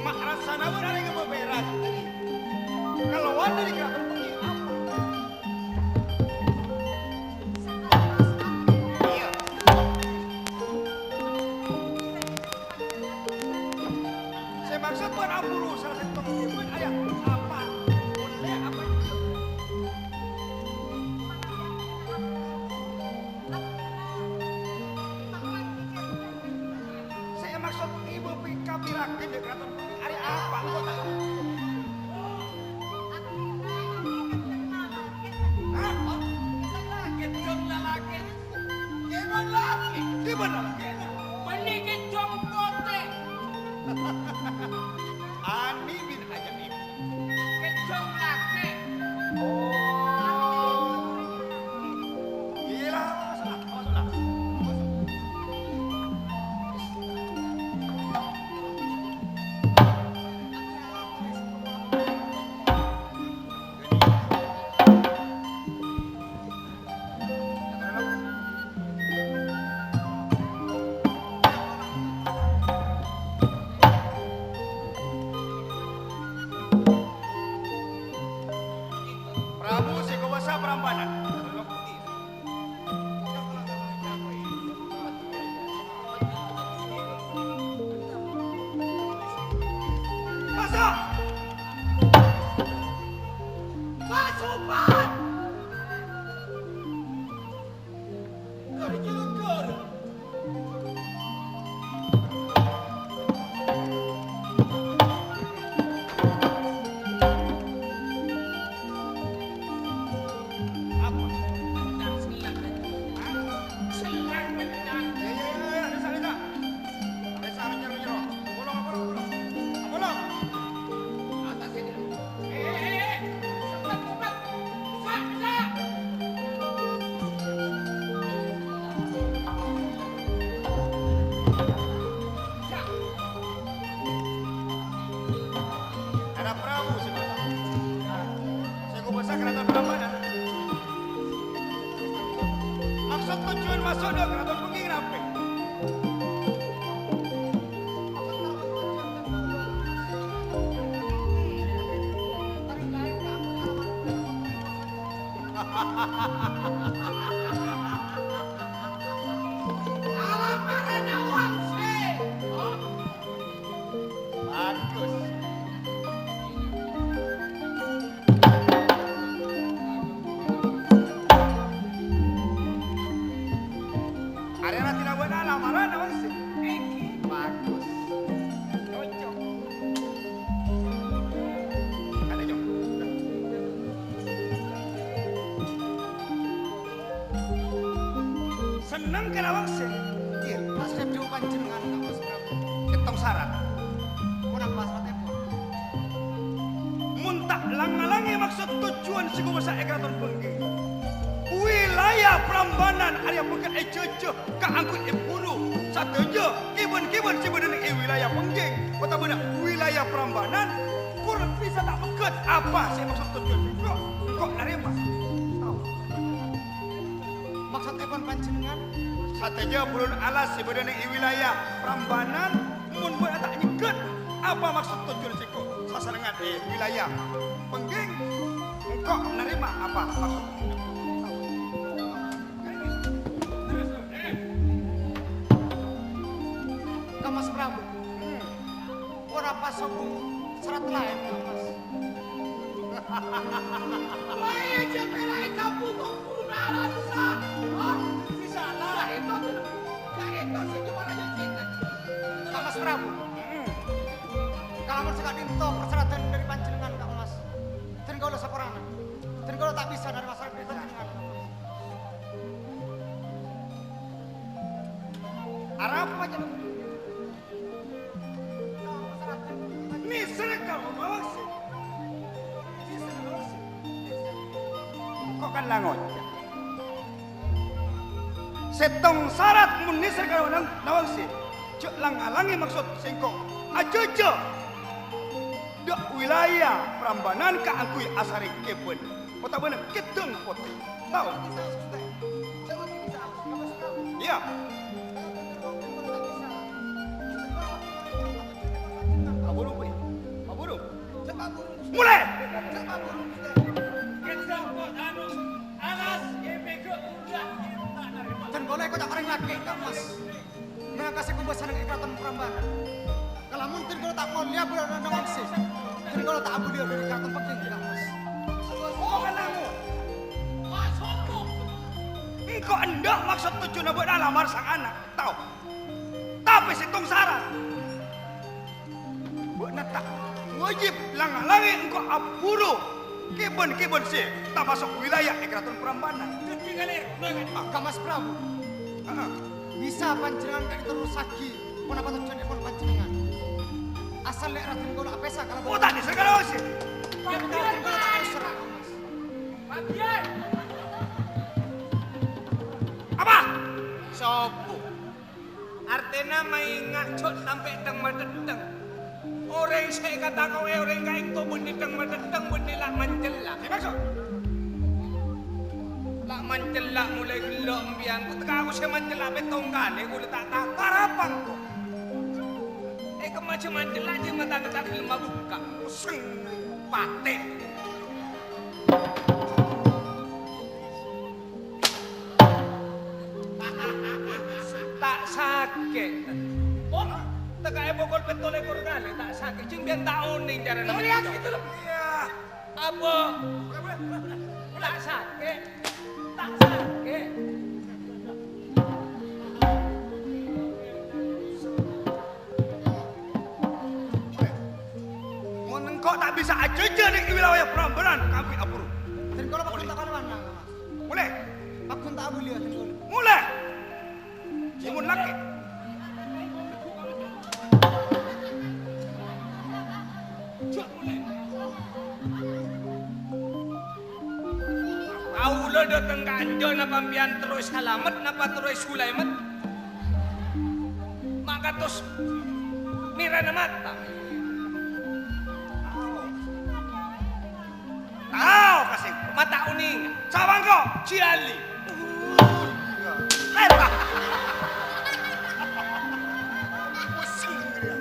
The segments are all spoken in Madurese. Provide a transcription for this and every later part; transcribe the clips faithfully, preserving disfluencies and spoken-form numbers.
Ma' rassana bârâ' rèng bâbârâ' dhâri kalowar dhâri keraton Penggi apa? Iyâ. Sè maksod bân aburu sala sèttong bân aya apa? Ollè apa? Sè èmaksod Ibu P K piragin dâ' keraton arè apa? Engko' ta' Hah? Kèjhâng lalakè. Kèbân lalakè. Kèbân lalakè. Bânnè kèjhâng potè. Ani bin Ajaib. Kèjhâng lakè. Oh. Gila, masuklah, masuklah. Prabu sè kobâsa Prambanan. Maso'! Pasupan! Kari Cilundur! Apa? Benar, sengit. Hah? Sengit benar. Ya, ya, ya, ya, bisa, bisa. Bisa, nyero, nyero. Bolong, bolong, bolong. Bolong. Atas ini. Eh, eh, eh, eh. Cepat, cepat. Bisa, bisa. Arapa Prabu sè kobâsa? Sè kobâsa Keraton Prambanan. Maksod tojjhuwân maso' dâ' Keraton Penggi napè? Alamarana Wangse. Bagus. Arèya la dilabâna lamaran, Wangse. Bagus. Cocok. Ada, Jok. Senneng kalawan sè. Iyâ, pas dhâbuna panjhennengngan, Mas Prabu. Sèttong sarat. Ponapa saratèpon? Mon ta' lang-ngalangè maksod tojjhuwân sè kobâsa è Keraton Penggi, wilayah Prambanan arèya bhâkal èjhâjhâ kaangghuy èburu sadhâjâ kèbân-kèbân sè bâdâ è wilayah Penggi otabâna wilayah Prambanan, pur bisa ta' pegghât apa sè maksod tojjhuwân sèngko', sèngko' narèma. Maksodèpon panjhennengngan? Sadhâjâ bulun alas sè bâdâ è wilayah Prambanan, mon bâ'na ta' nyegghât apa maksod tojjhuwân sèngko' sasarengngan è wilayah Penggi, sèngko' narèma apa maksod. Ka Mas Prabu. Ora pas sobung serat laèn, Mas. Wahai jemera kampung, guru narasa. Hah? Bisa lah, itu, itu sih cuma raja cinta. Mas Prabu. Kalamun saka'dhinto' parsyaratan dhâri panjhennengngan, Kang Mas. Dân kaulâ saporana. Dân kaulâ ta' bisa narèma sarat dhâri panjhennengngan, Kang Mas. Arapa, Cak? Nèsèr ka Nawangsi. Engko' kan la ngoca'. Sèttong sarat mon nèsèr ka Nawang-, Nawangsi, jhâ' lang-ngalangè maksod sèngko'. Ajhâjhâ dâ' wilayah Prambanan kaangghuy asarè kèbân otabâna kèdhâng potè. Tao? Iyâ. Aburu, Bhi. Aburu. Molè! Dân kaulâ èkoca' orèng lakè', Kang Mas. Mènangka sè kobâsana è Karaton Prambanan. Kalamun dân kaulâ ta' molèya bhârâna Nawangsi, dân kaulâ ta' abâliyâ dhâri karaton pagghun, Kang Mas. Engko' endâ' maksod tojjhuwânna bâ'na alamar sang ana', tao? Tapè sèttong sarat. Bâ'na ta' wajib lang-ngalangè engko' aburu kèbân-kèbân sè tamaso' wilayah è Karaton Prambanan. Ah, Kang Mas Prabu. Heeh. Bisa panjhennengngan ka'dinto nerrossaghi ponapa tojjhuwânnèpon panjhennengngan? Asal lè' raddhin kaulâ apèsa kalabân. Oh, tadâ' sè kalawan sè. Raddhin kaulâ ta' aèssèra, Kang Mas. Apa? Sopo? Artèna maènga' jhâ' sampè' dhâng-madhedhâng. Orèng sè èkatako'è orèng ka'dinto bânnè dhâng-madhedhâng, bânnè la' mancella'. Sè maksod? La' mancella' molaè ghellu' empèyan. Kok teka' aku sè mancella' pèttong kalè, kaulâ ta' tako'. Arapa engko'? È kemma jhâ' mancella', jhâ' mata-mata ghellu' mabukka'. Seng patè. Ta' sakè'. Oh, teka'è pokol pètto lèkor kalè, ta' sakè'. Jhâ' empèyan ta' onèng carana. Iyâ. Apa? Ta' sakè'. Ta' sakè'. Mon engko' ta' bisa ajhâjhâ neng è wilayah Prambanan kaangghuy aburu. Dân kaulâ pagghun ta' kalawan, Mas. Molè. Pagghun ta' abâliyâ, dân kaulâ. Molè. Mon lakè'. Kaulâ dâteng ka'anja napa empèyan terro salamet napa terro sulaimet? Ma' kantos mèrana mata. Tao ka sèngko'. Mata onèng. Sawangko. Ciali. Lera. Pusing dia.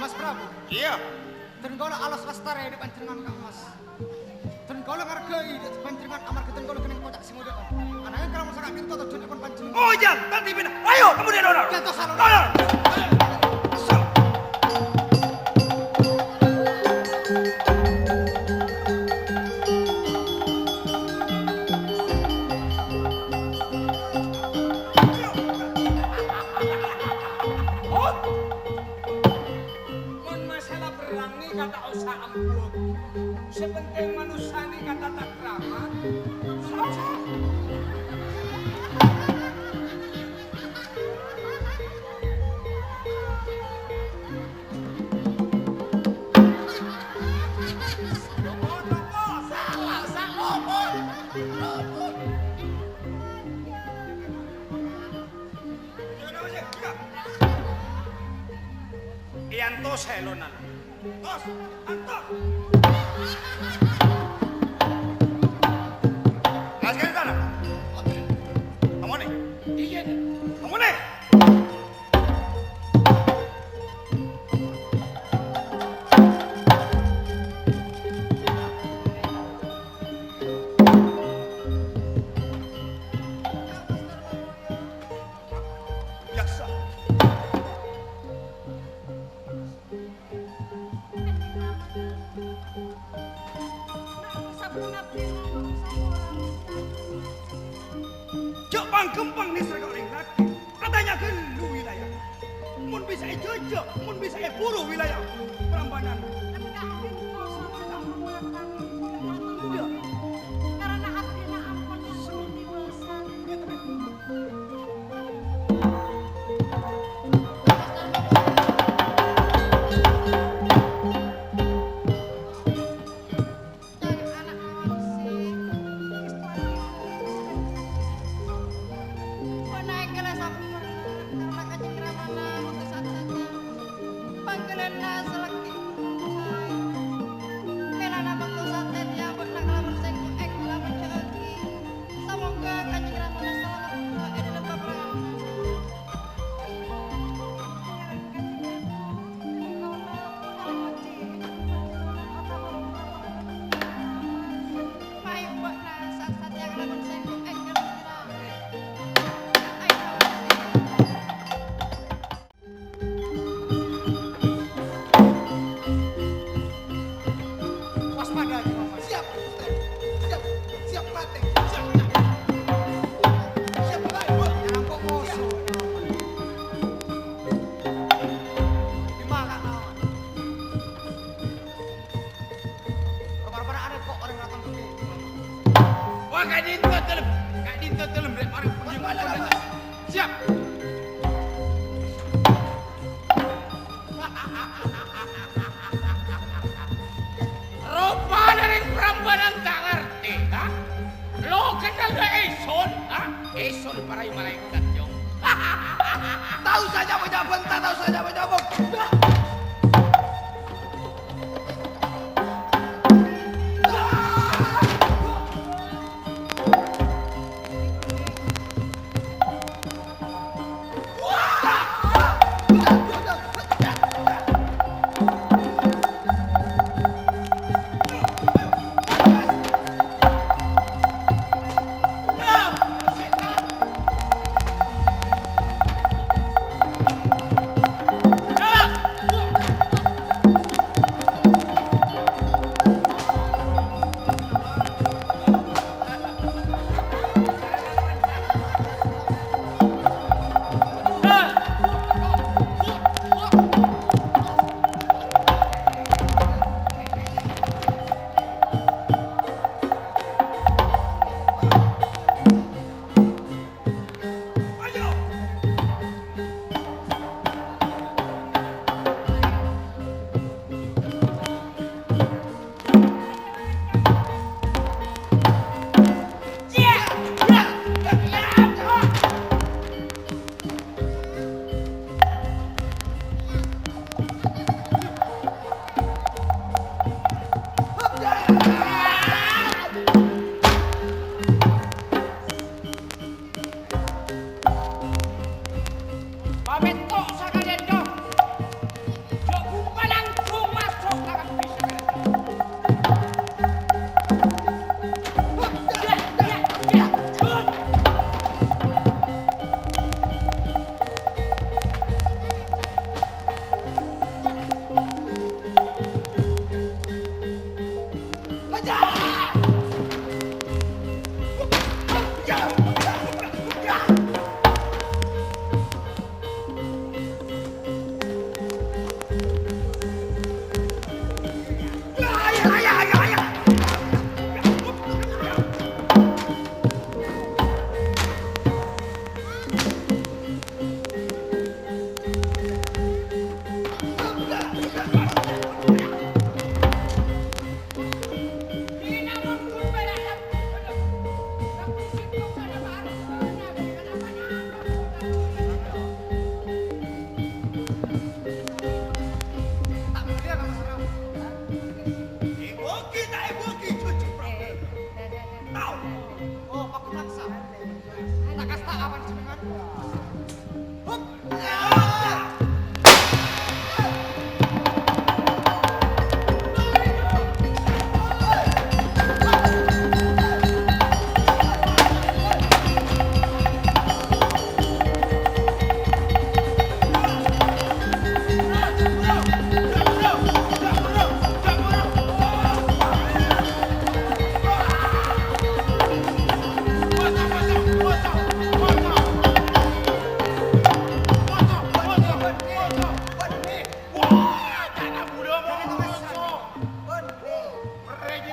Mas Prabu. Iyâ. Dân kaulâ alos lastarè dâ' panjhennengngan, Kang Mas. Dân kaulâ ngargai dâ' panjhennengngan amarghâ dân kaulâ ghânèka koca' sè ngodâ'â. Ananging kalamun saka'dinto tojjhuwânnèpon panjhennengngan. Oh, iyâ, tadâ' binè. Ayo, kamu dia, Donor. Jantos, Donor. Donor. Mon masalah perrang nèka ta' osa ambu-ambu. Sè penting manossa nèka tatakrama. Èantos èlonan. Tos, antos. Askar di sana. Kamu nih? Iya, nih. Kamu nih? Jhâ' pang-ghâmpang nèser ka orèng lakè'. Atanya ghâllu wilayah. Mon bisa èjhâjhâ, mon bisa èburu wilayah Prambanan. Karena abdhina ampon Samoga Kanjeng Rama selamet e dâlem paperangan. Waspada, Haji Muhammad. Siap, Ustaz. Siap, siap mati. Siap, siap. Siap, mulai. Nyampok musuh. Siap. Di mana, kawan? Rupa-rupana arè kok orèng raton gedhe. Wah, ka'dinto dâlem. Ka'dinto dâlem, rè', parèng. Waspada, Pak. Siap. Rupana rèng Prambanan ta' ngartè, ha? Lo kenal ka Eson, ha? Eson para malaèkat, yo. Tao saja bânnya' bânta, tao saja bânnya' bânta.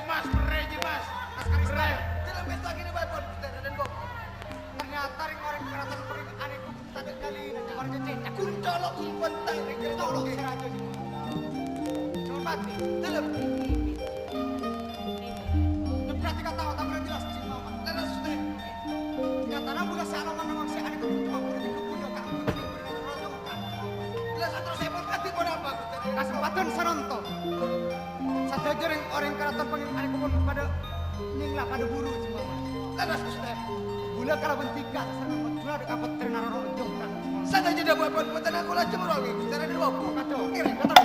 Mas, bere, Ji, Mas. Mas Karisma. Bere. Dalam pesta gini, Bapak, Gusti Raden Bok. Ternyata reng-oreng karaton pering ane ku tadha' kalina, Cak. Marja cecak. Kun colok, kun bentar, reng-oreng colok, Ji. Seraja, Ji. Cuma mati. Dalam. Nyebrati kata, tak pernah jelas, Ji, Mama. Leres, Gusti. Nyatana mula saloman namong se ane ku cuma buru-buru, Kak. Lah, saterrossèpon kadhi pon apa, Gusti? Kasempadhân saronto. Sadhâjâ rèng-orèng karaton pangèng anèkapon padâ nyèngla padâ buru, Jemma. Leres, Gusti. Bulâ kalabân dhika sareng Ratu Jumadi ka pottrèna Roro Jonggrang. Sadhâjâ dhâbuèpon pottrèna kaulâ Jemma Rawi, Gusti Raden Wabu. Kato. Nggih, kato.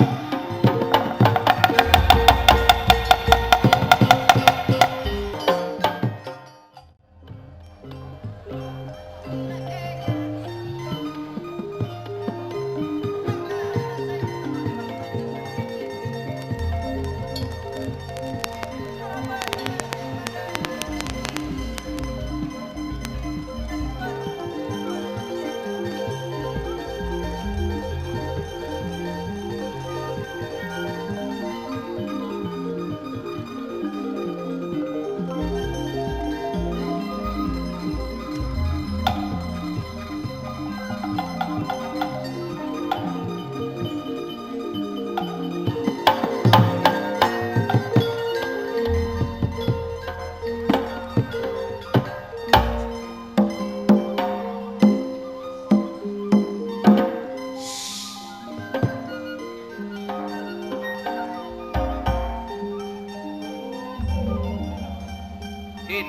Din.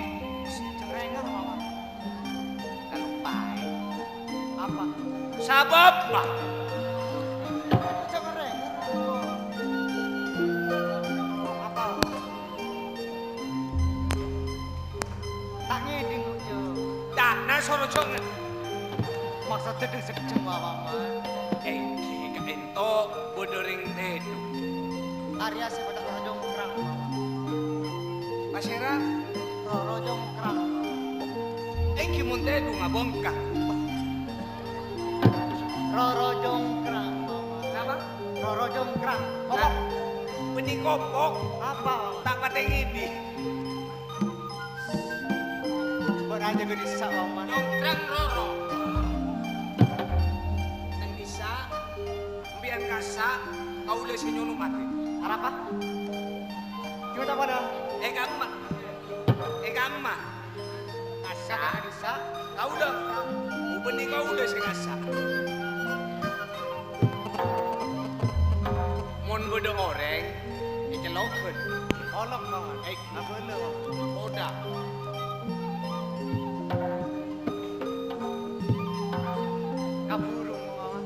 Cengrengngah, Mama. Kalau paè. Apa? Sabâb, Pak. Cengrengngah. Apa? Ta' ngèdhing, Jung. Dâ'na soro jhung. Maksodda dhing seddheng, Wa Paman. Èngghi ka'ènto bâdâ rèng tèdhung. Arèya sè bâdâ Roro Jonggrang, Paman. Pasèra? Roro Jonggrang. Èngghi mon tèdhung abângka. Roro Jonggrang, Paman. Napa? Roro Jonggrang. Nah, bânnè kopok. Apa, Paman? Ta' patè ngèdhing. Bâ'na jâgâ dhisa', Paman. Nongkrong roro. Neng dhisa', empèyan kassa', kaulâ sè nyono matè. Arapa? Juta pada? Eh, kamma. Eh, kamma. Kassa'. Dhisa'. Kaulâ. Bânnè kaulâ sè kassa'. Mon bâdâ orèng, ècellokghân. Olok, Paman. Eh, Abâlâ. Kodhâ. Kabhuru, Paman.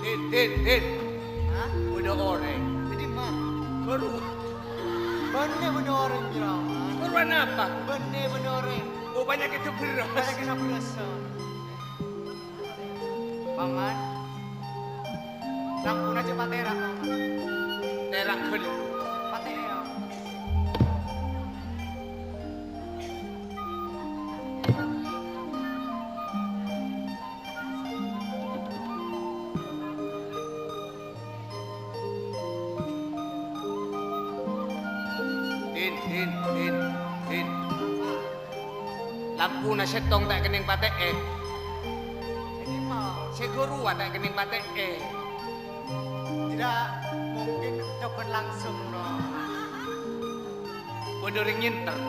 Din, Din, Din. Hah? Bâdâ orèng. Bâdâ, Ma? Bâru. Bânnè bâdâ orèng, Juragan. Bâru napa? Bânnè bâdâ orèng. Oh, bânnya' kèdhâ bherrâs. Bânnya' kèdhâ bherrâs. Paman, sampon jhâ' patèra', Paman. Tèra' ghâllu. Patèra'. Din, Din, Din, Din. Lampuna sèttong ta' kennèng patè'è. Sè ghâruwa ta' kennèng patè'è. Tidak mungkin coba langsung, no. Bâdâ rèng nyènter.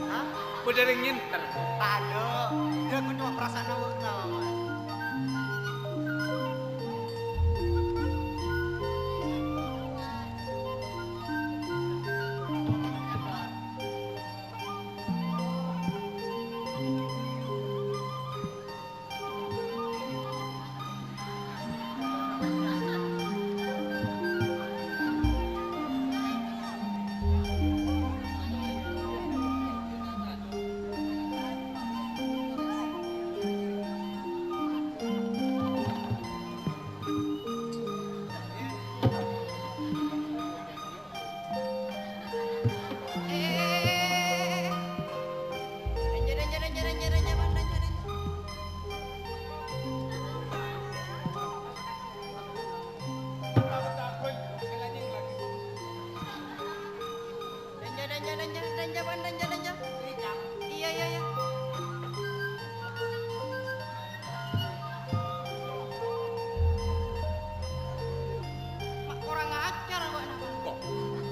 Hah? Bâdâ rèng nyènter. Tadâ'. Dia cuma perasaan awak, no. Jâ', Pak, jâ', jâ', jâ'. Iyâ, iyâ, iyâ. Ma' korang ajhâr bâ'na, Pak. Kok?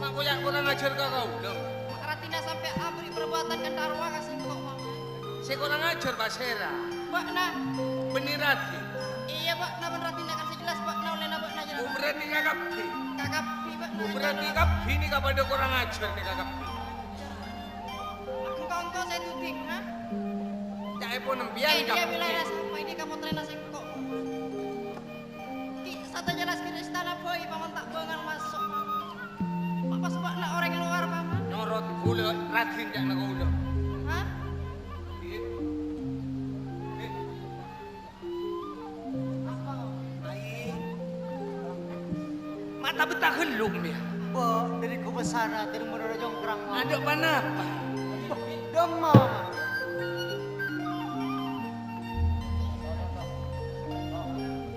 Ma' koya korang ajhâr ka kaulâ? Ma' artèna sampè' aberri' parbuwâdhân kantha rowa ka sèngko', Pak. Sè korang ajhâr pasèra? Bâ'na. Bânnè, Raden? Iyâ, bâ'na bân Raden, kan sè jelas bâ'na ollèna bâ'na jârèya. Oh, berarti kakabbhi? Kakabbhi, bâ'na. Oh, berarti kabbhi nèka padâ korang ajhâr nèka kakabbhi. Engko'-engko' sè tuding, ha? Ca'èpon empèyan, eh, dia kakabbhi. Wilayah sapa ini, kapotrèna sèngko'. Ki' sadhâjâ la sè istana bhâi, Paman, ta' bângal maso', Paman. Ma' pas bâ'na orèng lowar, Paman. Nyorot ghulâ, Raden, ca'na kaulâ. Hah? Iya. Iya. Apa? Ai. Ma' ta' bettah ghâllu, yâ? Bo, dâri Ghubâsara, dâri Mendhâr Congkrang. Adâ' ponapa? Dâmma.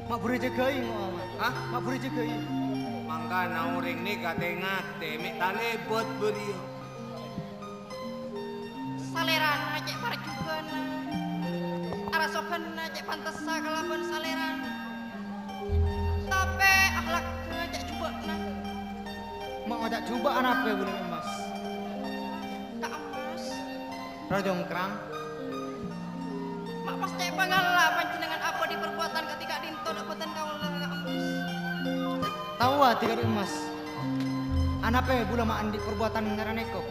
Ma' buru èjâgâi, Muhammad. Hah? Ma' buru èjâgâi. Mangkana orèng nèka tè-ngatè, mè' talèbât bâriyâ. Salèrana cè' parjugâna, arasoghânna cè' pantessa kalabân salèrana, tapè akhlakka cè' jhubâ'na. Ma' ngoca' jhubâ' anapa bulâ, Mas? Ka' Emmas. Rajâ Ongkrang. Ma' pas cè' pangala panjhennengngan abâdhi parbuwâdhân kadhi ka'dinto dâ' bhâdhân kaulâ, Ka' Emmas. Taowa, Dhi Ka'dhi Emmas. Anapa bulâ ma' andi' parbuwâdhân nyarana èko?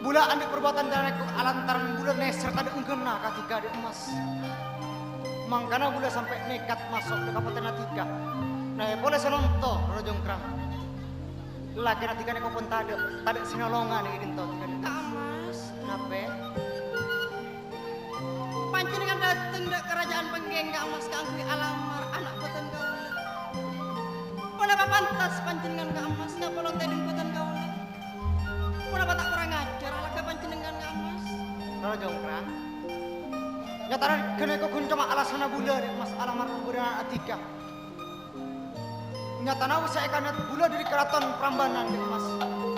Bulâ andi' parbuwâdhân nyarana èko alantaran bulâ nèser tadâ' ongghâna kadhi ka'dhi Emmas. Mangkana bulâ sampè' nèkat maso' dâ' ka pottrèna dhika. Nah, polè sè nonto, Rajâ Ongkrang. Lakèna dhika nèko pon tadâ', tadâ' sè nolonga nèko dinto dhika. Ka' Emmas. Napè? Panjhennengngan dâteng dâ' karaja'an Pengkèng, Ka' Emmas, kaangghuy alamar ana' bhâdhân kaulâ. Ponapa pantes panjhennengngan, Ka' Emmas, nyapa lonta è dhung bhâdhân kaulâ? Ponapa ta' korang ajhâr alagghâ panjhennengngan, Ka' Emmas? Rajâ Ongkrang. Nyatana ghânèka ghun coma alasanna bulâ, Dhi' Emmas, alamar bhâdhân ana' dhika. Nyatana wis èkanèt bulâ dâri karaton Prambanan, Dhi' Emmas.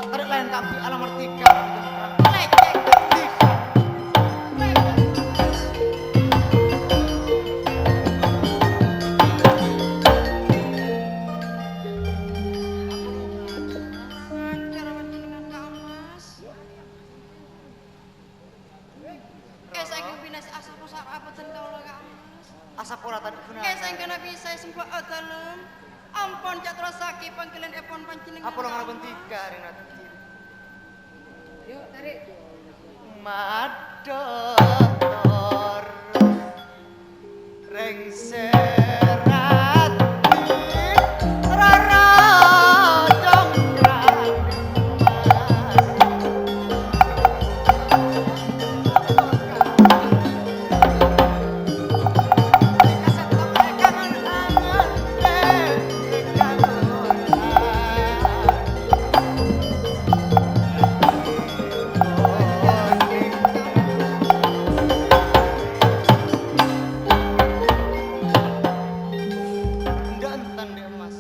Tadâ' laèn kabbhi alamar dhika. È, saèngghâ binasa asapo sara' bhâdhân kaulâ, Ka' Emmas. Asapo la tadâ' ghunana. È, saèngghâna bisa èsemba' adâlem. Ampon, jhâ' terrossaghi pangghilâ'èpon panjhennengngan. Apa lo ngarep Ka' Emmas. Dhika, Rinat? Yu, tarik. Madhâ' terros. Rèng sè raddhin rara congkrang. Enten, Dhi' Emmas.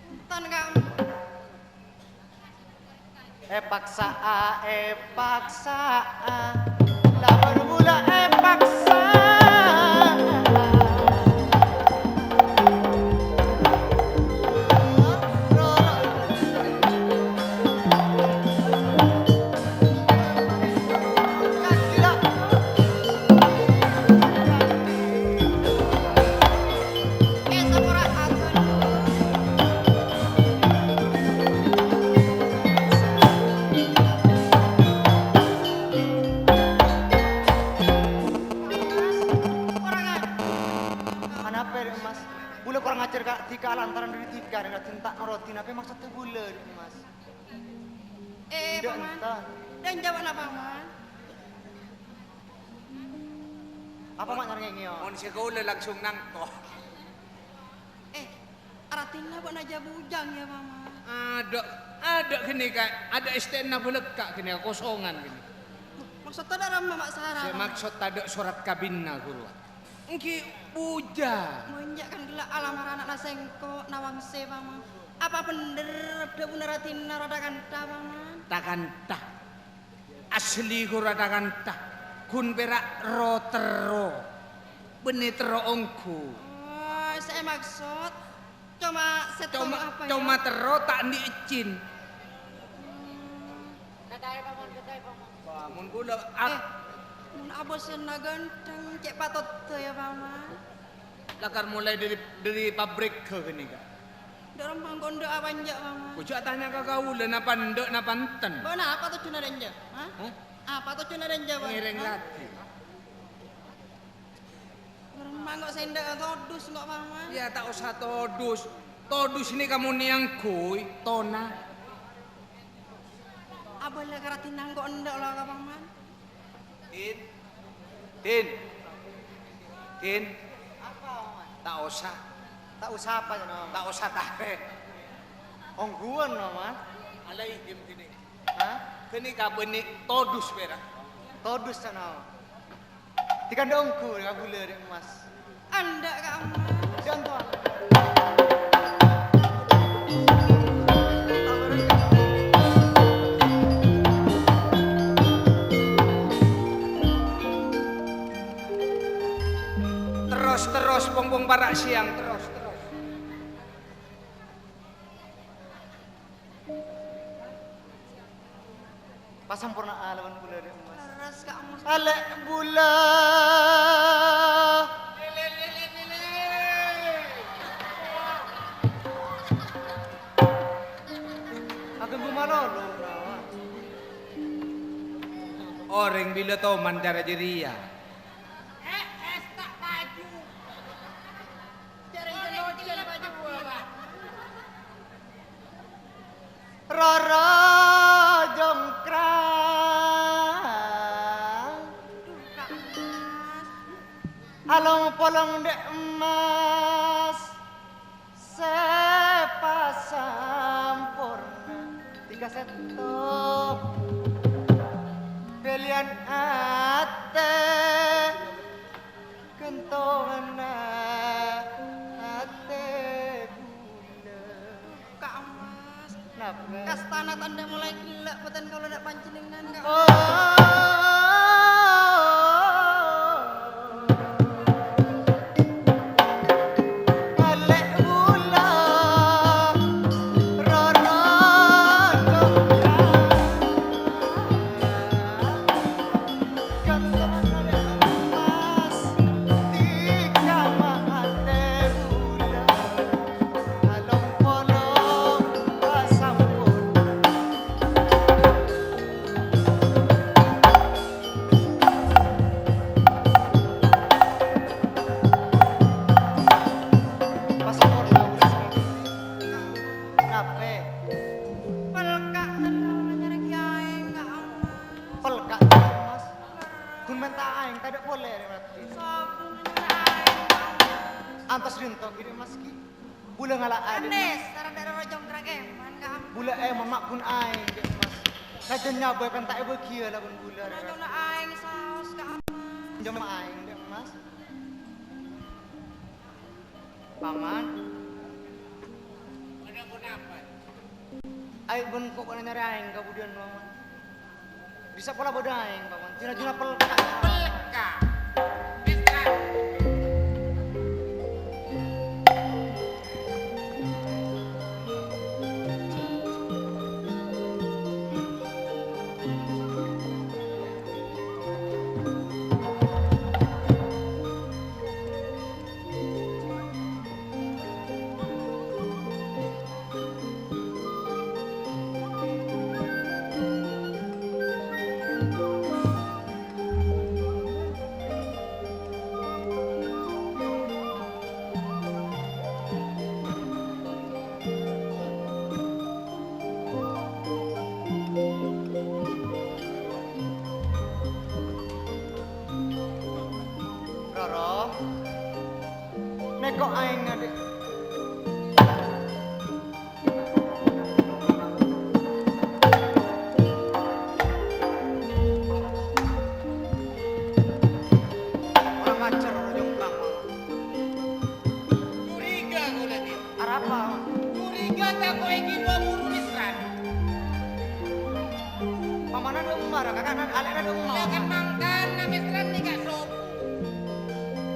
Enten, Ka'. Èpaksa'a, èpaksa'a, la bârâ bulâ èpaksa'a. Anapa, Dhi' Emmas? Bulâ korang ajhâr ka dhika lantaran dâri dhika, Raden, ta' noro'è napè maksoddhâ bulâ, Dhi' Emmas. Eh, Paman. Dâ' jâwâbhâ, Paman. Apa ma' nyarengngè, yo? Mon sè kaulâ langsung nangko. Eh, artèna bâ'na jâ bujâng, yâ, Paman? Adâ', adâ' ghânèka, adâ' èstèna bâlâkka' ghânèka, kosongan ghânèka. Maksod tadâ' ramma ma' sara, Paman? Sè maksod tadâ' sorat kabinna, ghuru. Èngghi bujâ. Mon jâ' kan ghellâ' alamar ana'na sèngko' nawangse, Paman. Apa bhendher dhâbuna Radina Rata Kantha, Paman? Rata Kantha. Asli ghun Rata Kantha. Ghun pèra' ro-terro. Bânnè terro ongghu. Oh, sè èmaksod coma sèttong Coma, apa, ya? Coma terro ta' andi' ijin. Hmm. Wah, mon kaulâ a- Eh, mon abâsana ghântheng, cè' patotta, ya, Paman. Lakar molaè dhâri, dhâri pabrik ghânèka. Dhârem mangkon dâ' apa enjâ', Paman? Ko jhâ' tanya ka kaulâ, napa endâ', napa enten? Bâ'na apa tojjhuna dâ' enjâ'? Hah? Hah? Apa tojjhuna dâ' enjâ', Paman? Ngèrèng Hah? Lagi. Dhârem mangkon sè endâ' todus, engko', Paman. Ya, ta' osa todus. Todus nèka mon èangghuy, tona. Abâlâ ka Radina engko' endâ' la, Paman. Din. Din. Din. Apa, Paman? Ta' osa. Ta' osa apa, Nom? Ta' osa tarè. Ongghuwân, Nom, ah. Alai, dim, dini. Hah? Ghânèka bânnè todus pèra'. Todus, Nom. Dikandhâ ongghu, Kang, bulâ, Dek Mas. Endâ', Kang Mas. Conto. Terros, terros, pong-pong para' sèyang, terros, terros. Pasamporna'a labân bulâ, Dek Mas. Lerres, Kang Mas. Alè' bulâ. Aghânggu malolo, Kawan. Orèng bilâ toman cara jârèya. Eh, es tak paju. Jârèya jâ' locèn paju, Pak. Roro Jongkrang. Along-polong Dek Mas sè pasamporna. Tinggal sèttong. Pèlèyan atè. Ghântonganna atè bulâ. Kang Mas. Napa? Kastana tandhâ molaè ghellâ' bhâdhân kaulâ dâ' panjhennengngan, Kang Mas. Oh. Alè' bulâ, roro jonggrang. Pelka' terro nyarè aèng ka Mas. Pelka' terro, Mas. Ghun mènta aèng, tadâ' polè rè mati. Sobung nyarè aèng ka Mas. Antos dinto ghi, Mas, ghi. Bulâ ngala' aèng, Mas. Andhes, sareng dâ' roro jonggrang èman ka Mas. Bulâ èman ma' ghun aèng, Mas. Sajân nyabâ pènta èbâghiyâ labân bulâ. Roro jonggrang aèng saos ka Mas. Jam aèng, Mas. Paman. Bâdâ ponapa? Ayo, bân kok bâdâ nyarè aèng kabudiyân, Paman. Bisa pola bâdâ aèng, Paman. Juna-juna pelka'. Pelka'. Pelka'. Roro, nèko aèngnga, Dek. Kurang ajar, Roro Jonggrang. Engko' ègibâ buru Mesran. Pamanna dâ' emma, ra, kaka'na, alè'na dâ' emma. Lah, kan mangkana Mesran nèka sopo.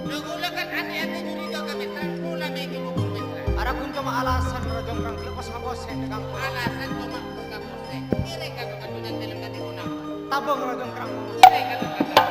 Lah, kaulâ kan ate-ate curiga ka Mesran, kaulâ mè' ègibâ buru Mesran. Arapa ghun coma alasan, Rajâ Ongkrang, ghi' pas ngapose dâ' kangkol. Alasan coma pas ngapose. Ngèrèng ka kajunan film tadi ponapa? Tabâng, Rajâ Ongkrang. Ngèrèng ka kajunan.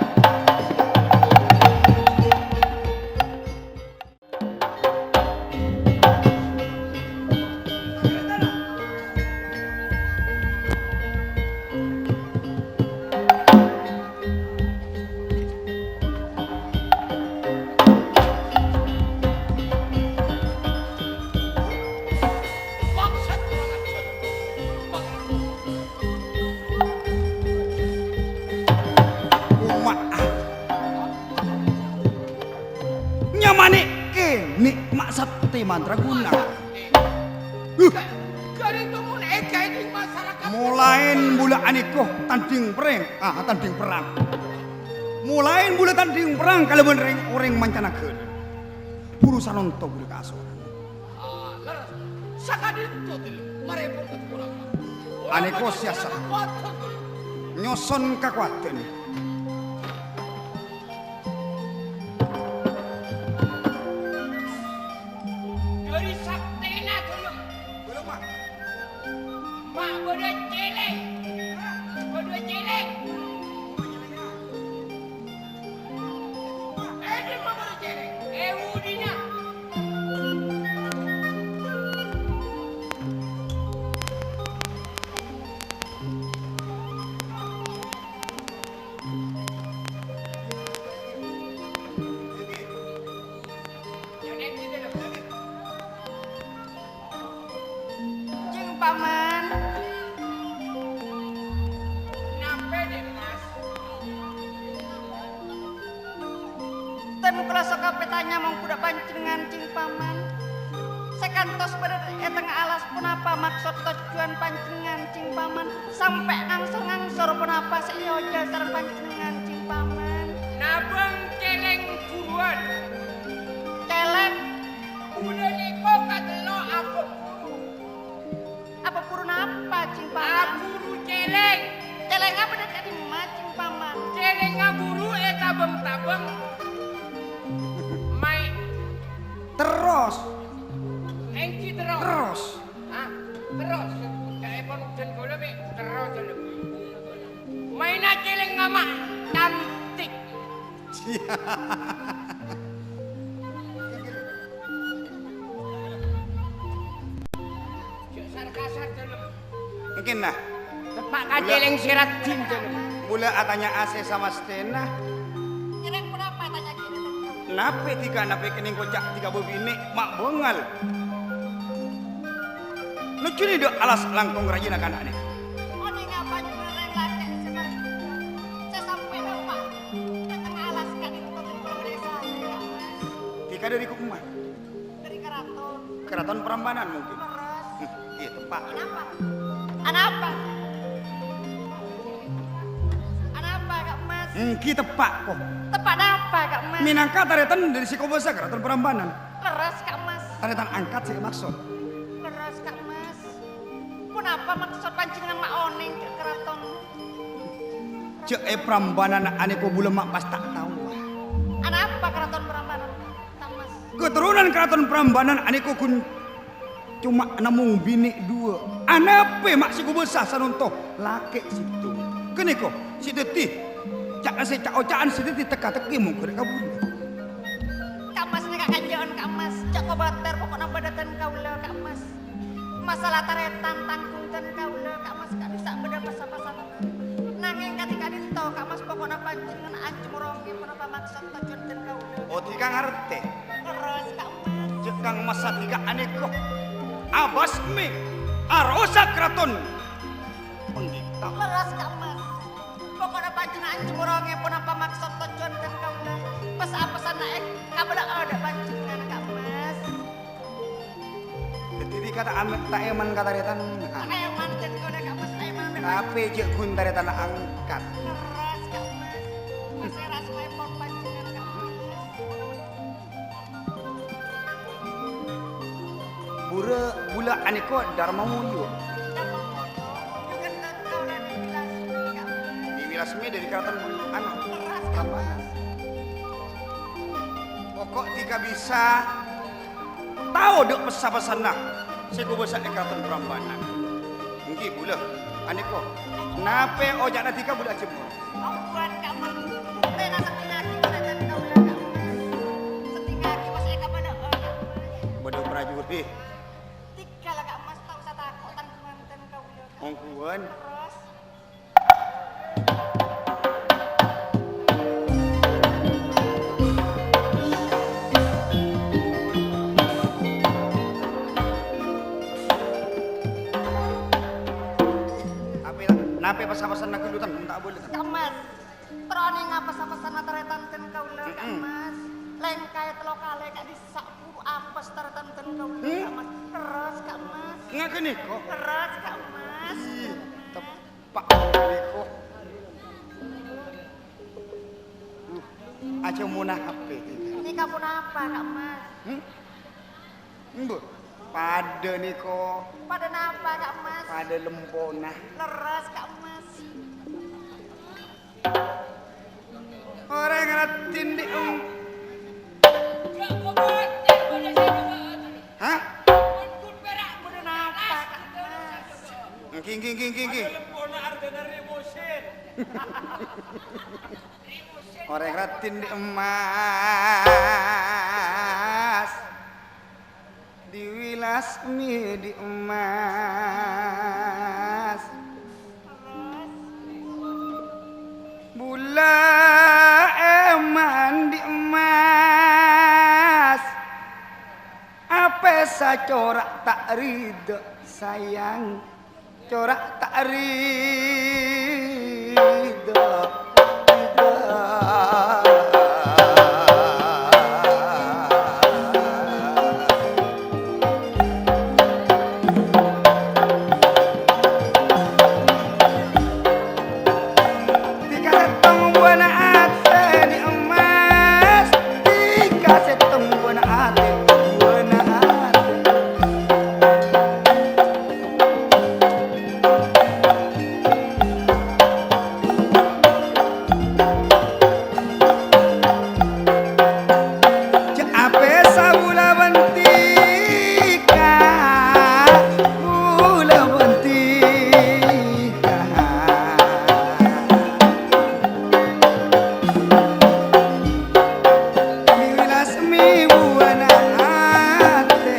Nyamana kènè' Ma' Sakti Mandraguna. Huh. Molaèn bulâ anèko tandhing perrèng, ah, tandhing perrang. Molaèn bulâ tandhing perrang kalabân rèng-orèng mancanagara. Buru Sanonto bulâ kasoran. Ah, lerres. Saka'dinto, Dulem. Marè pon ka Tukurang. Anèko siyasat. Nyoson kakowadhân. Dâri saktèna, Dulem. Dulem, Ma'. Ma' bâdâ cèlèng. Bâdâ cèlèng. Cing Paman. Napa, Dek Mas? Ten kula soka petanya monggu dha' panjennengan, Cing Paman. Sè kantos bâdâ è tengnga alas, ponapa maksod tojjhuwân panjennengan, Cing Paman? Sampè' ngangsor-ngangsor ponapa sè èojhâr sareng panjennengan, Cing Paman? Nabâng cèlèng buruwân. Cèlèng? Bulâ nèko katello' aburu. Aburu napa, Cing Paman? Aburu cèlèng. Cèlèng apa dâ' ka'dimma, Cing Paman? Cèlèng aburu ètabâng-tabâng. Mai. Terros. Èngghi terros. Terros. Hah? Terros. Ca'èpon dân kaulâ mè' terros, Dulem. Maènna cèlèng ma' cantik. Jhâ' sar-kasar, Dulem. Èngghi, nah. Teppa' ka cèlèng sè raddhin, Dulem. Bulâ atanya'a sè samastèna. Kèng ponapa tanya kènè'? Napè dhika, napè kènè' koca' dhika bâbinè' ma' bângal. Nojjhuna dâ' alas langkong rajina kana'na. Onènga panjhennengan rèng lakè' sè mar-, sè sampè' bâpa'. Dâ' tengnga alas ka'dinto kula bâdâ è sarè, Mas. Dhika dâri ka'emma? Dâri karaton. Karaton Prambanan mungkin. Lerres. Hmm, iyâ, teppa'. Anapa? Anapa? Anapa, Ka' Mas? Èngghi teppa', ko. Teppa' napa, Ka' Mas? Mènangka tarètan dâri sè kobâsa karaton Prambanan. Lerres, Ka' Mas. Tarètan angkat sè èmaksod. Lerres, Ka' Mas. Ponapa maksod panjhennengan ma' onèng ka karaton? Jhâ' è Prambanan anèko bulâ ma' pas ta' tao. Anapa karaton Prambanan, Ka' Mas? Katoronan karaton Prambanan anèko ghun coma namong binè' duwâ'. Anapè ma' sè kobâsa sanonto lakè' sèttong. Ghânèko sè dhâddhi ca'-, sè ca'-oca'an sè dhâddhi teka-teki mongghâ rè' kabhurung. Ka' Mas nèka kanjâ'ân, Ka' Mas. Jhâ' kobâtèr, poko'na bâdâ dân kaulâ, Ka' Mas. Masalah tarètan tangghung dân kaulâ, Ka' Mas, ka'dissa' bâdâ pasa-pasana. Nangèng kadhi ka'dinto, Ka' Mas, poko'na panjhennengan ajhâ morongè ponapa maksod tojjhuwân dân kaulâ. Oh, dhika ngartè? Lerres, Ka' Mas. Jhâ' kangmassa dhika anèko. Abasmè. Arosak karaton. Pangghita. Lerres, Ka' Mas. Poko'na panjhennengan ajhâ morongè ponapa maksod tojjhuwân dân kaulâ. Pas-apasana è kabâlâ'â dâ' panjhennengan, Ka' Mas. Dhâddhi dhika ta' am-, ta' èman ka tarètan. Ta' èman, dhâddhi kaulâ, Ka' Mas, ta' èman. Tapè jhâ' ghun tarètan angkat. Lerres, Ka' Mas. Pasèra sowèpon panjhennengan, Ka' Mas. Bura-, bulâ anèko Darma Mulyo. Darma Mulyo. Jhughân engko' la Dewi Lasmi, Kak. Dewi Lasmi dâri Karaton Bulu-, anu, Leres, Kak Mas. Poko' dhika bisa tao dâ' passa-passanna sè kobâsa è Karaton Prambanan. Èngghi bulâ anèko. Napè oca'na dhika bulâ ajhâmor. Ongghuwân, Kak Mas. Buktèna sèttèngngaghi polè dân kaulâ, Kak Mas. Sèttèngngaghi pas èkabâlâ'â, Kak Mas. Bâdâ prajurit. Dhika la, Kak Mas, ta' osa tako', tan-, manten kaulâ, Kak Mas. Ongghuwân. Terros. Tapè, napè passa-passanna ghâllu, tan-, ta' abâlâ, tan-. Kak Mas, terro nènga passa-passanna tarètan dân kaulâ, Kak Mas. Lèngkaè tello kalè ka'dhissa' buru apes tarètan dân kaulâ, Kak Mas. Terros, Kak Mas. Ngaghâ nèko? Terros, Kak Mas. Ih, teppa' nèko. Uh, ajhâmona hapè. Nèka ponapa, Kak Mas? Hmm? Embu, padâ nèko. Padâ napa, Kak Mas? Padâ lempona. Lerres, Kak Mas. Orèng raddhin dhi' em-, hah? Padâ napa, Kak Mas? Èngghi, èngghi, èngghi, èngghi, èngghi. Orèng raddhin dhi' emmas. Dewi Lasmi dhi' emmas. Bulâ èman dhi' emmas. Apè sacora' ta' rida, sayang. Cora' ta' rida, rida. Dhika sèttong buwâna atè dhi' emmas, dhika sèttong buwâna atè, buwâna atè. Jhâ' apèsa bulâ bân dhika, bulâ bân dhika. Dewi Lasmi buwâna atè.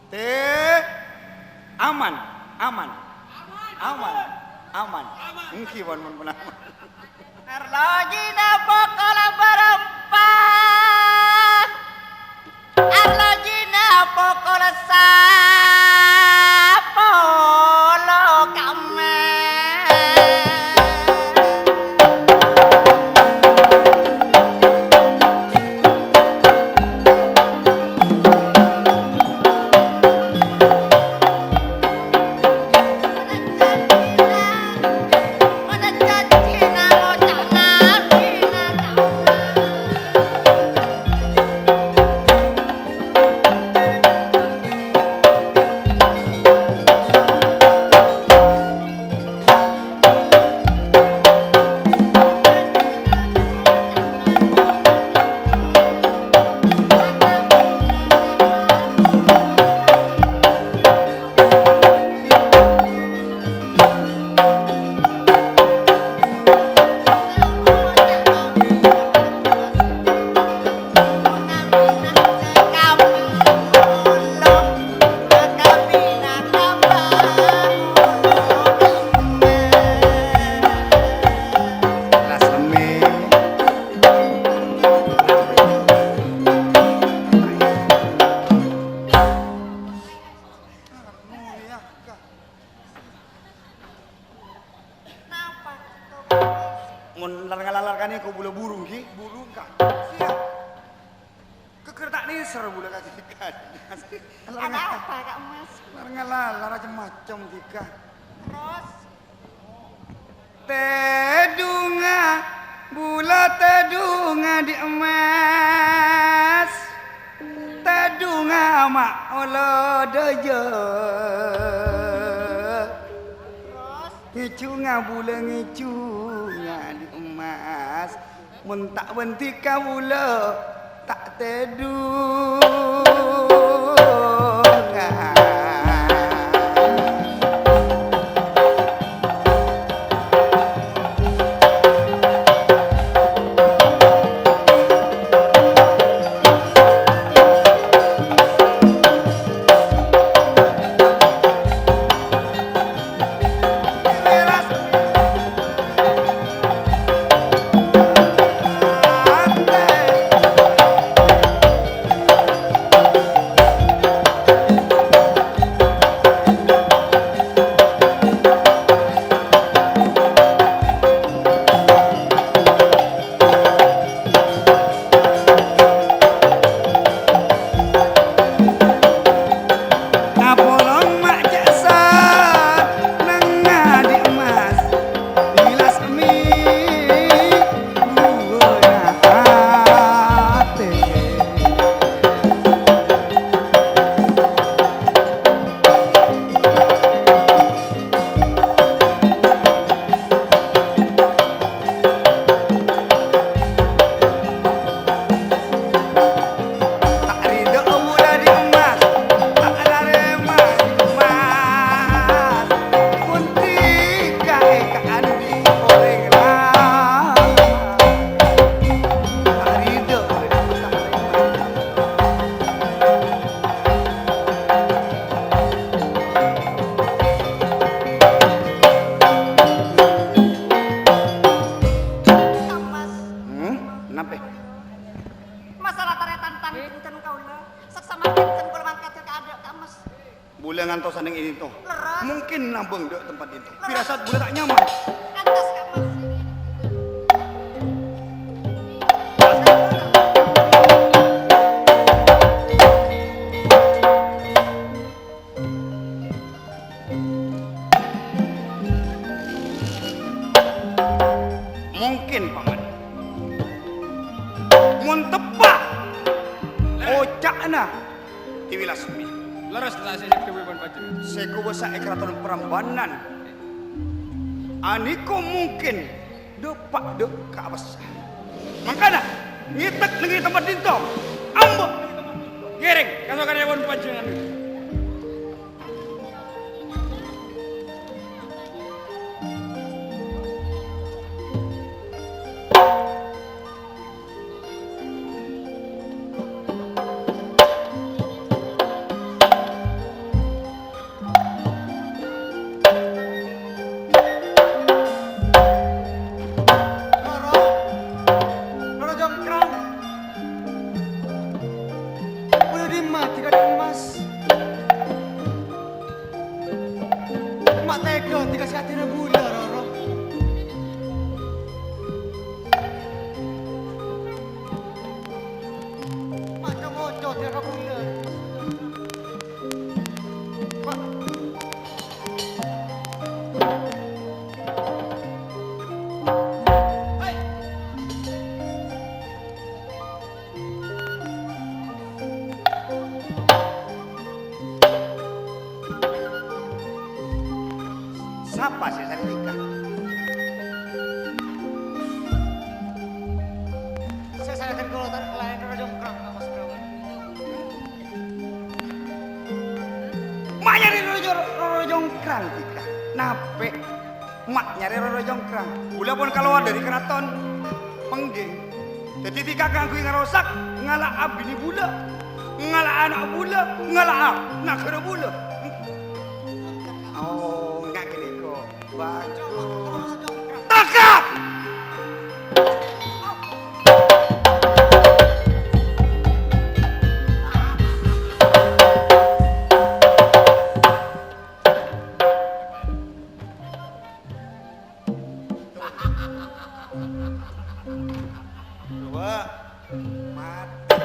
Tè, aman, aman, aman, aman. Èngghi, pon, pon, pon, aman. Arlojina pokol bârâmpa. Arlojina pokol sapolo, Kak Mas. Mon lar-ngalalar kanèko bulâ burung, ghi? Burung, Ka'. Siap. Kèkèr ta' nèser bulâ ka dhika. Ada apa, Kak Mas? Lar-ngalalar cem-macem dhika. Terros? Tèdungnga, bulâ tèdungnga Dhi' Emmas. Tèdungnga ma' olo dâjâ. Ngèjhungnga bulâ ngèjhungnga Dhi' Emmas. Mon ta' bândhi ka bulâ, ta' tèdung. Apolong ma' ca'san neng Dhi' Emmas, bilas mi buwâna atè. Ta' ridho bulâ Dhi' Emmas, ta' narèma Dhi' Emmas. Mon dhika èkaandi' orèng la. Ta' ridho bulâ Dhi' Emmas, ta' narèma. Kang Mas. Hmm, napè? Masalah tarètan tan bhunten kaulâ, saksa mangkèn bhunten kaulâ mangkat ka adâ', Kang Mas. Bulâ ngantos sandeng è dinto. Lerres. Mungkin nambâng dâ' tempat dinto. Lerres. Pirasat bulâ ta' nyaman. Pantes, Kang Mas. Mungkin, Paman. Mon teppa' oca'na Dewi Lasmi. Lerres ta' sè èdhâbuwi bân panjhennengngan. Sè kobâsa è Karaton Prambanan. Anèko mungkin dâpa' dâ' ka bâsa. Mangkana, ngètek neng è tempat dinto. Ambu! Ngèrèng kasokanèpon panjhennengngan. Roro, Roro Jongkrang. Bulâ dimma dhika Dhi' Emmas? Ma' tega dhika sè adina bulâ, Roro. Ma' co-ngoco dhika bulâ. Ma' Sapa sè sanèka? Sè sanèka kaulâ ta' laèn Roro Jongkrang, Mas Bro. Ma' nyarè Roro Jo-, Roro Jongkrang dhika. Napè? Ma' nyarè Roro Jongkrang. Bulâ pon kalowar dâri karaton. Pèngghing. Dhâddhi dhika kaangghuy ngarosak, ngala'a binè bulâ, ngala'a ana' bulâ, ngala'a naghârâ bulâ. Oh, enggak gini kok. Bagus. Tangkap! Coba. Mati.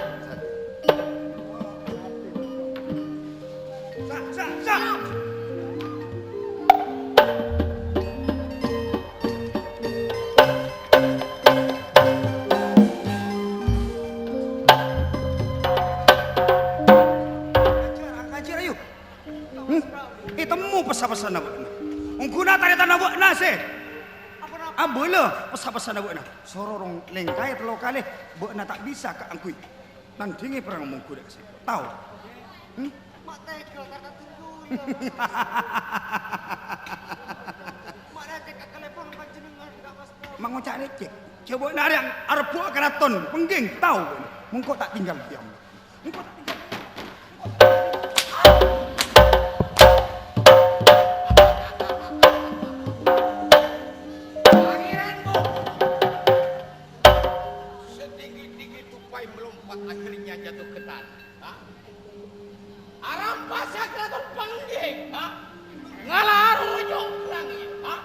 Sa', sa', sa'. Ajhâr, ajhâr, ayo. Hmm? Ètemmo pèssa-pèssana bâ'na. Ongghuna tarètanna bâ'na sè abâlâ pèssa-pèssana bâ'na. Soro rong lèngkaè tello kalè, bâ'na ta' bisa kaangghuy nandhingè perrang mongghu dâ' sèko. Tao? Hmm? Ma' tega ka katon kaulâ. Ma' lecek ka kalèpon panjhennengngan ka' pas tao. Ma' ngoca' lecek. Jhâ' bâ'na arèya arebbhuwâ karaton, pèngghing, tao? Mongko ta' tinggal diam. Mongko ta' tinggal. Setinggi-tinggi tupai melompat, akhirnya jatuh ke tanah. Ha? Arapa sè karaton pèngghing, ha? Ngala' arojok langngè', ha?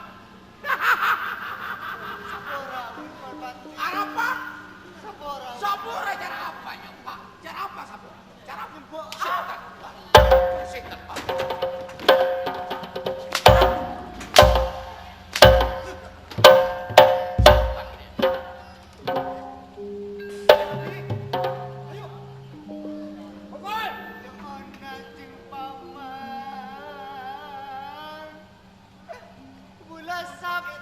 Arapa? Sapora cara apa, Nyong, ha? Cara apa sapora? Cara apa? Setan, ha? Setan, ha? Mula sapora.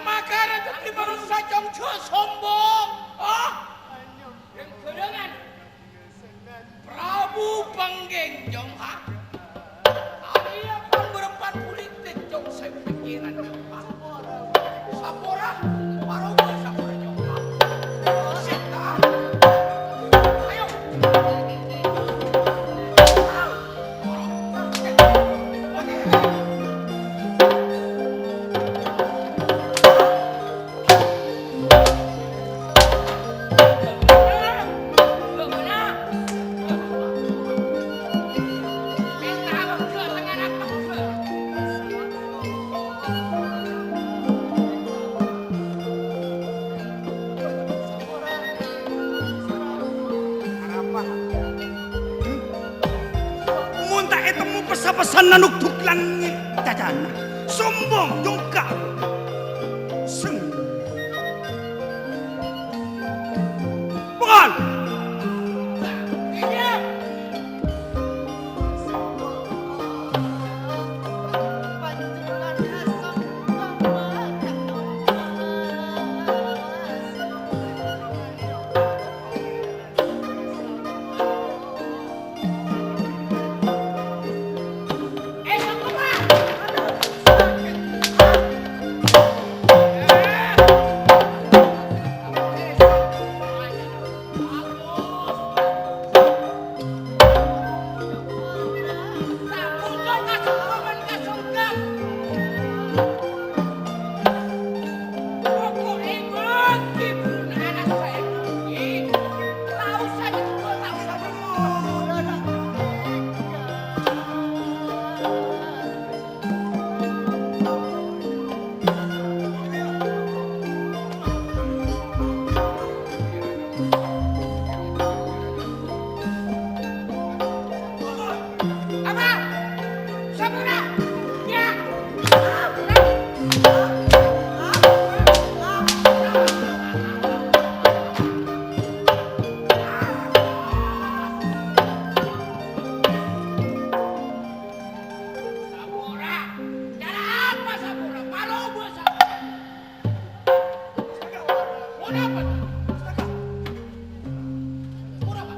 Makana dhâddhi manossa, Cong, jhâ' sombong. Oh! Rèng-ghârângan. Prabu Pèngghing, Cong, ha? Arèya pan-bârâmpan politik, Cong, sè pikiran, Cong, ha? Sapora, paroba sapora, Cong, ha? Sètan. Ayo. Arapa? Hmm? Mon ta' ètemmo pèssa-pèssana nokdhuk langngè' cacana, sombong, jongka'. Seng. Bukan. Sapora! Cara apa sapora? Paroba sapora! Mon apa? Sapora apa?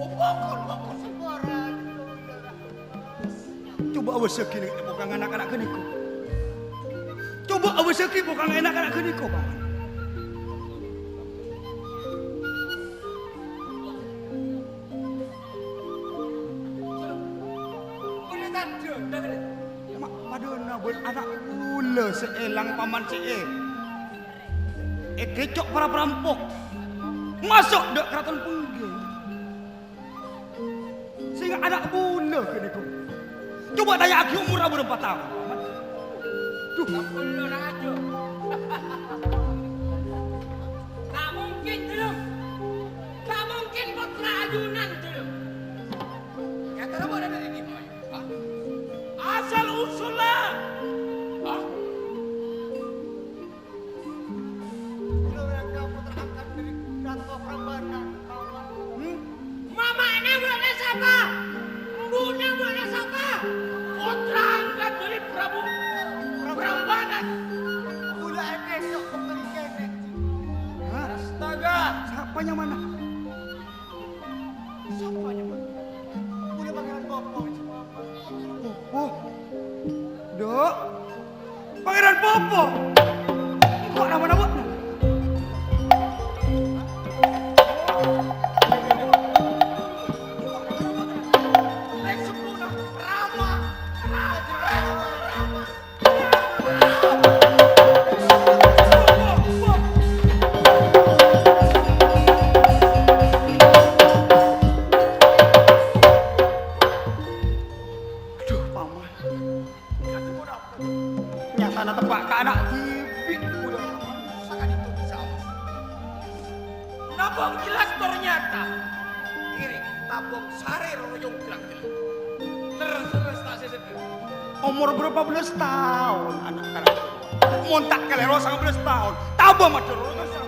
Oh, pokol, pokol. Coba awasaghi neng bokang anak-anak ghâniko. Coba awasaghi bokang anak-anak ghâniko, Paman. Ma-, padâna bân ana' kaulâ sè èlang, Paman, sè è-, èkèco' para parampok. Maso' dâ' karaton Pèngghing. Sènga' ana' kaulâ ghâniko. Coba tanya'aghi omorra bârâmpa taon. Duh. Sampun lo rajo. Ta' mungkin, Dulur. Ta' mungkin pottra ajunan, Dulur. Nyatana bâdâ dâri dimma, yâ? Hah? Asal usulla. Hah? Kaulâ mènangka pottra angkat dâri Rato Prambanan, Paman. Hmm? Mamana bâ'na sapa? Embu'na bâ'na sapa? Pottra angkat dâri Prabu Prambanan. Kaulâ èkèso' pottra kènè'. Hah? Astaga! Sapa nyamana? Sapa nyamana? Kaulâ Pangèran Popo. Popo? Dâ'? Pangèran Popo? Engko' namana bâ'na? Rèng sepona Rama. Rama, Rama, Rama. Adhu, Paman. Nyatana teppa' ka ana' dhibi', Paman. Sakadinto bisa, Mas. Nabâng jelas tor nyata. Kèrèng tabâng sarè Roro Jonggrang. Lerres, lerres, ta' sè seddhâ. Omor bârâmpa bellâs taon ana' kana'? Mon ta' kalèro, sangang bellâs taon. Tabâng madhâr, Roro Jonggrang.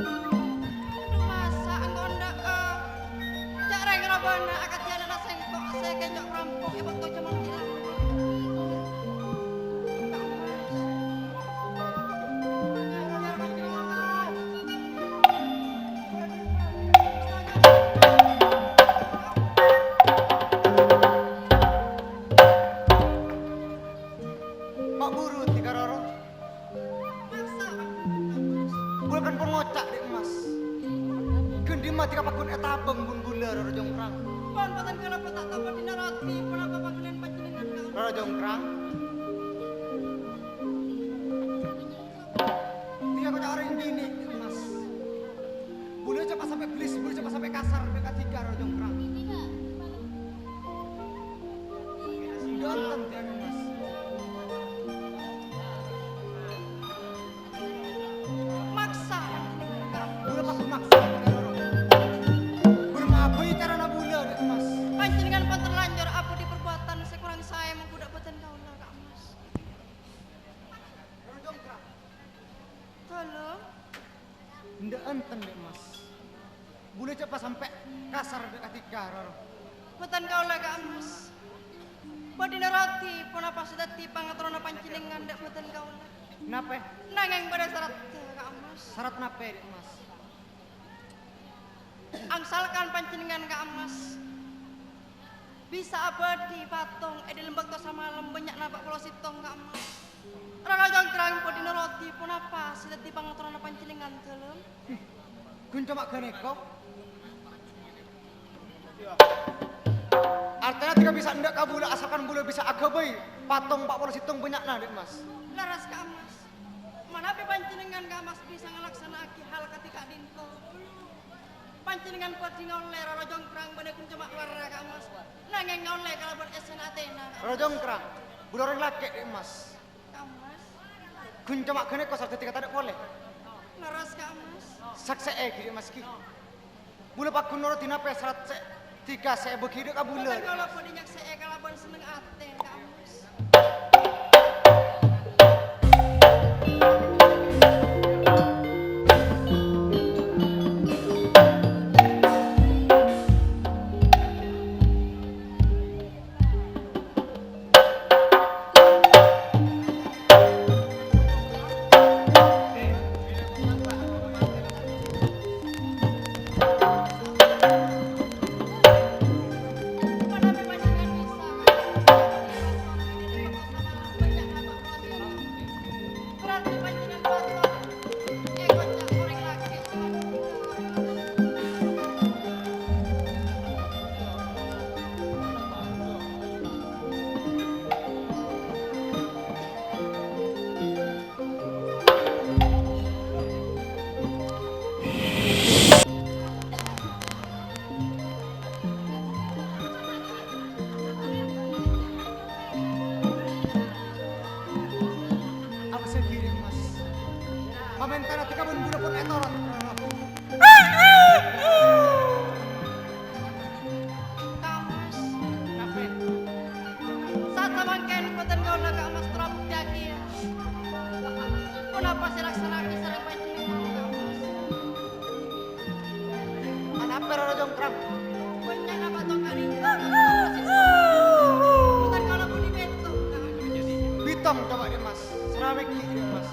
Adhu, masa' engko' endâ'â? Ca' rèng robâna akadhi ana'na sèngko' sè kèco' rampong è bâkto jhâman dhimma. Ma' buru dhika, Roro. Bulâ kan pon ngoca', Dhi' Emmas. Ghân dhimma dhika pagghun ètabâng bun bulâ, Roro Jongkrang? Pon, bhunten kalabân ta' tao dinna roti, ponapa pangghâliyân panjhennengngan, Kang? Roro Jongkrang. Dhika koca' orèng binè', Dhi' Emmas. Bulâ jhâ' pas sampè' bellis, bulâ jhâ' pas sampè' kasar, bi' kadhi ka Roro Jongkrang. Enten, Dhi' Emmas. Maksa. Bulâ pas maksa, Roro. Bulâ ngabây carana bulâ, Dhi' Emmas. Panjhennengngan pon terlanjur abudi perbuatan sè korang saè mongghu dâ' bhâdhân kaulâ, Kang Mas. Roro Jongkrang. Tolong. Endâ' enten, Dhi' Emmas. Bulâ jhâ' pas sampè' kasar bi' kadhi ka, Roro. Bhunten kaulâ, Kang Mas. Bâdâna roti ponapa sè dhâddhi pangatoranna panjhennengngan dâ' bhâdhân kaulâ. Napè? Nangèng bâdâ sarat, Kang Mas. Sarat napè, Dhi' Emmas? Angsalkan panjhennengngan, Kang Mas, bisa abâdhi patong è dhâlem bâkto samalem bânnya'na pa' polo sèttong, Kang Mas. Roro Jongkrang bâdâna roti ponapa sè dhâddhi pangatoranna panjhennengngan dhâlem? Ghun coma ghânèka. Artèna dhika bisa endâ' ka bulâ asalkan bulâ bisa aghâbây patong pa' polo sèttong bânnya'na, Dhi' Emmas. Lerres, Kang Mas. Manabi panjhennengngan, Kang Mas, bisa ngalaksana'aghi hal kadhi ka'dinto, panjhennengngan bhâdhi ngaollè Roro Jongkrang bânnè ghun coma larra, Kang Mas. Nangèng ngaollè kalabân essèna atèna, Kang Mas. Roro Jongkrang, bulâ orèng lakè', Dhi' Emmas. Kang Mas. Ghun coma ghânèka sè dhâddhi katadâ' polè. Lerres, Kang Mas. Saksè'è ghi, Dhi' Emmas, ghi. Bulâ pagghun norodhi napè sarat sè dhika sè èbâghi dâ' ka bulâ. Bhunten, kaulâ bhâdhi nyaksè'è kalabân senneng atè, Kang Mas. Mentana tika bun buru pun etorot. Kamas. Nape? Saat samangken bhâdhân kaulâ Kamas terro buktèyaghi, ya. Ponapa sè èlaksana'aghi sareng panjhennengngan, Kamas? Anape, Roro Jongkrang? Bânnya'na patong ka'dinto. Bhâdhân kaulâ budi bèttong, Kamas. Bèttong, coba, Dimas. Sèra mèghi', Dimas.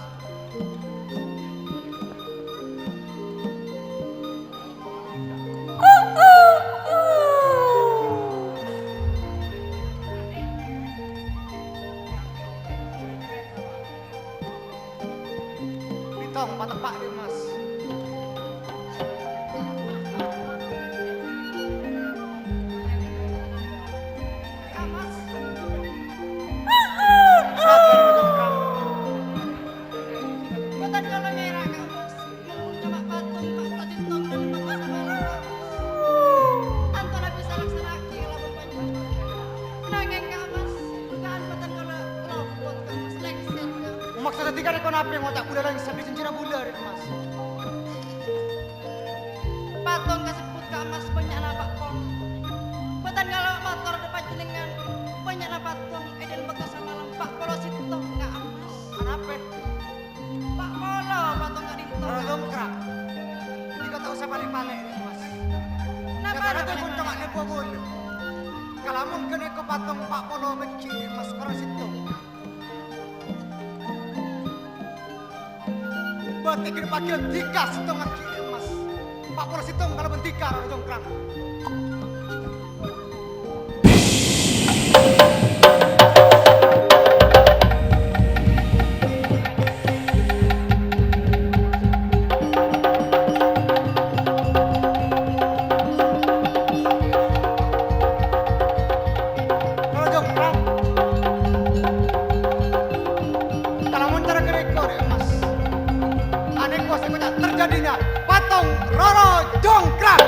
Bèttong, pateppa', Dimas. Kamas. Sabar, Jongkrang. Bhâdhân kaulâ ngèra, Kamas. Mon coma patong, Pak, Pak Sintong, mon coma patong, Pak. Tanto la bisa èlaksana'aghi kalabân panjhennengngan. Nangèng, Kamas, dugaan bhâdhân kaulâ lopot, Kamas, lèngsèr, Kamas. Maksodda dhika rèya ponapa ngoca' bulâ lèngsèr dâri jhâjhârânna bulâ rèya, Mas? Patong kasebbhut, Kamas, bânnya'na pa' polo. Bhâdhân kaulâ mator dâ' panjhennengngan, bânnya'na patong è dâlem bâkto samalem pa' polo sèttong, Kamas. Anape? Pa' polo patong ka'dinto. Roro Jongkrang. Dhika ta' osa palè'-palè', Mas. Napa, napa, napa? Kalamun ghânèka patong pa' polo mèghi', Mas, karo sèttong. Bâti ghâpanèka dhika sèttongnga ghi', Mas. Pa' polo sèttong kalabân dhika, Roro Jongkrang. Roro Jongkrang. Kalamun cara ghârèko rè, Mas. Anèko sè koca' terjadinya patong Roro Jongkrang.